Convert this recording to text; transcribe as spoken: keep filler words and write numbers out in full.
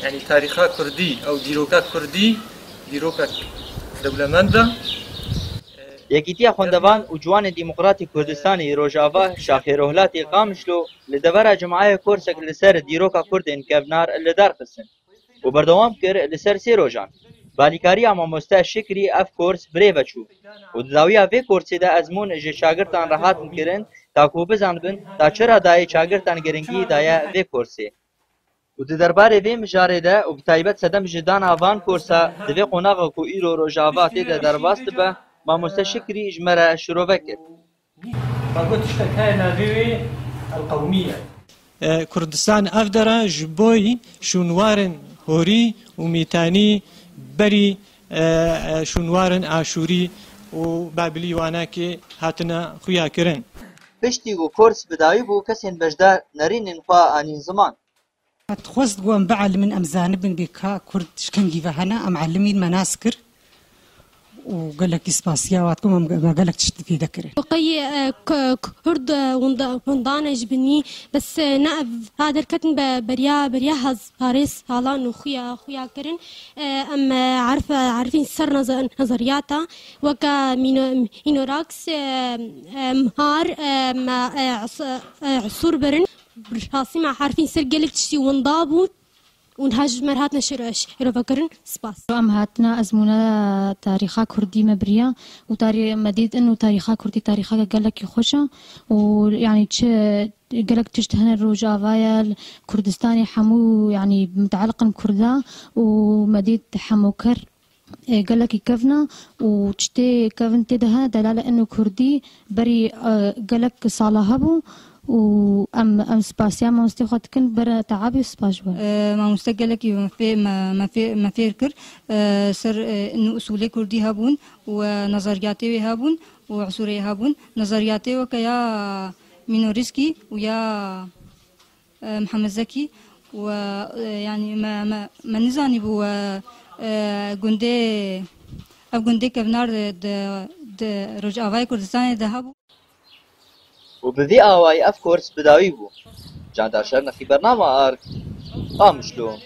Yani tarîxa kurdî ew dîroka kurdî dîrokek dewlemend e. Yekîtiya Xwendevan û Ciwanên Demokratîk Kurdistanê yê Rojava Şaxê Rohlatê Qamişlo li devera Cumaya korsek li ser dîroka Kurdên kevnar li dar xistin û berdewam kir li ser sê rojan. Balîkariya mamoste Şikrî ev kors bi rê ve çû û di dawiya vê korsê de ezmûn ji şagirtan re hatin kirin ta ku bizanibin ta çira dayê şagirtan giringî daye vê korsê. Û di derbarê vê mijarê de û bi taybet sedem ji dana van korsa di vê qonaxa ku îro Rojava tê de derbas dibe, mamoste Şikrî ji me re şirove kir. Bagot tiştek heye navê wê El-Qewmiye. Kurdistan ev dere ji boy şûnwarên horî û mîtanî berî şûnwarên aşûrî û babilî wanakê hatine xuya kirin. Piştî ku kors bi dawî bû, kesên beşdar nerînên xwe anîn ziman. Dixwest ku em bielimin, em zanibin bê ka kurd ji kengî ve hene, em elimîn, me nas kir û gelekî spasiya wan dikim, em me gelek tişt fêde kirin. Qey kurd winda, windane ji binî, bes ne ev ha derketin be beriya, beriya hezarê salan û xuya, xuya kirin. Em erf, erfîn ser nezeriyata weke mînoraks, mihar, me usûr birin. Rastî me herfîn ser gelek tiştî winda bû û niha ji me re hatine şêro-, şêrovekirin. Spas. Em hatine ezmûna tarîxa kurdî me biriya û tarî-, me dît ino tarîxa kurdî tarîxeke gelekî xweş e û yanî çi gelek tişt hene Rojava ye, Kurdistanê hemû yanî mitealiq in Kurda û me dît hemû ker. Gelekî kevn e û tiştê kevn tê de hene, delale ino kurdî berî gelek sala hebû û em em spasiya mamostê xwe dikin, bere teabî û spas ji we. Mamoste gelekî me fê me me fê me fêr kir ser ino usûlê kurdî hebûn û nezeriyatê wê hebûn û usûrê hebûn. Nezeriyatê weke ya Mînorîskî û ya Mihemed Zekî û yanî me me me nizanîbû gundê ev gundê kevnar di di Rojavayê Kurdistanê de hebû. Û bi vî awayî ev kors bi dawî bû. Can Daşer, Nexî, Bernama Ark, Qamişlo.